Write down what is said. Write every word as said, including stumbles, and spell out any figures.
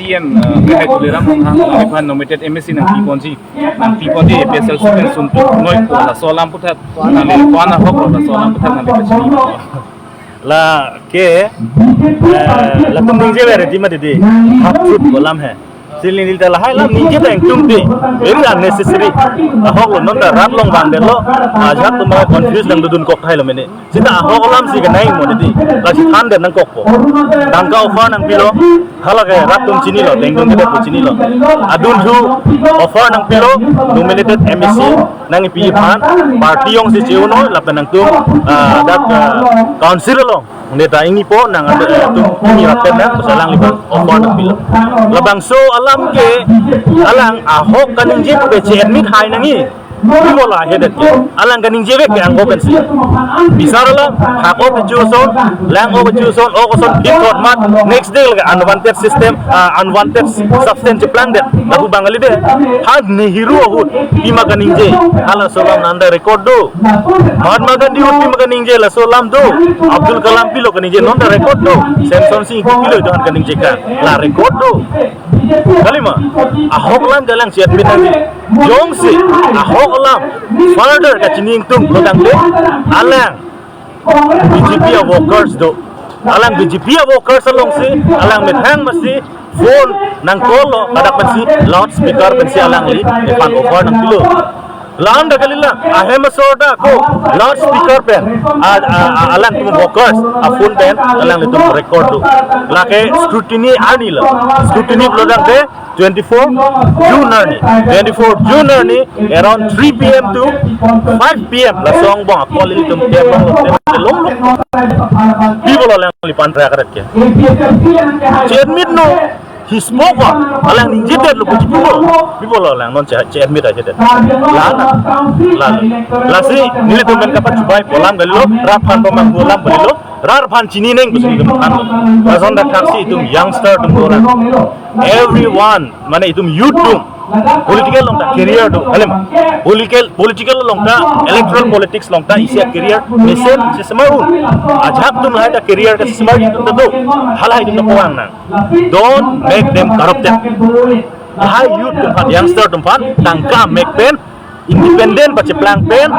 P M, eh, Rehai Tuliram Ronghang, nangli aphan nominated M A C nangpiponji, nangpiponji A P H L C pen sum tuk noi ko laso alam aputhak, nangli ko-an ahok lo laso alam aputhak nangli pachini. Lake, eh, latum ningje veri di ma didi, half truth ko alam he. Si neli ta lahai alam ningje ta ingtung di, very unnecessary. Ahok lo non ta rat along bang den lo, ajahak atum confuse nangdodun kok tahai lo mene. Sita ahok alam si kenai mo didi, lasi than den nangkokpo. Tangka offer nangpilo, hala ke rat atum chinilo, dengdung kita pun chinilo. Adunthu offer nangpilo, nominated M A C nangpi aphan, party jongsi che-un noi, lapen nangtum, ah, dak, ah, council along. Neta ingnipo nang ada, eh, tum ini raten na, bas alangli aphan offer nangpilo. Labangso alam ke, alang ahok kaningje pu ke che-admit hai nangji. Pi pulo ahedet ke. Alang kaningje vek ke angko pensi. Bisar alam, hako kechuson, lang-o kechuson, o koson, hit hot mat, next day lagi unwanted system, ah, unwanted substance cheplang det. Lapu Bangali de. Ha Nehru ahut, pima kaningje, halaso alam nanda record do. Mahatma Gandhi ahut pima kaningje, laso alam do. Abdul Kalam pilo kaningje, nonta record do. Samson Sing Ingti pilo itum aphan kaningje ka, la record do. Kalima, ahok alam ke alang che-admit nangji. Jongsi ahok alam further kachini ingtung lo tangte, alang B J P a-workers do. Alang B J P a-workers alongsi, alang methang masi phone nang-call lo, ladak pensi loudspeaker pensi alangli aphan offer nangpilo. La-an ta kalila, ahem asor ta ko loudspeaker pen, a, a, a, alangtum workers a-phone pen alanglitum record do. Lake scrutiny arni lo. Scrutiny pulo tangte twenty-four June arni. Twenty-four June arni around three P M to five P M, laso angbong a-call ilitum tebang lo, tebang lo, long lo. Pi pulo alangliphan track ret ke. Che-admit no. He spoke on. Alang ningjedet lo puji pulo. Pi pulo alang non che, che-admit ajedet. La na. La. Lasi nelitum pen kapachubai pu alam kalilo, rat aphan pamanghu alam kalilo, rat aphan chini neng pusi nelitum thanlo. Lason dak thaksi itum youngster atum do na. Everyone, mane itum youth atum, political along ta career do, halim. Political, political along ta, electoral politics along ta isi a-career mesen si semar un. Ajahak atum lahai ta career ke semar itum ta do. Halahai itum ta puang nang. Don't make them corrupted. Lahai youth atum aphan, youngster atum aphan tangka mek pen, independent pacheplang pen,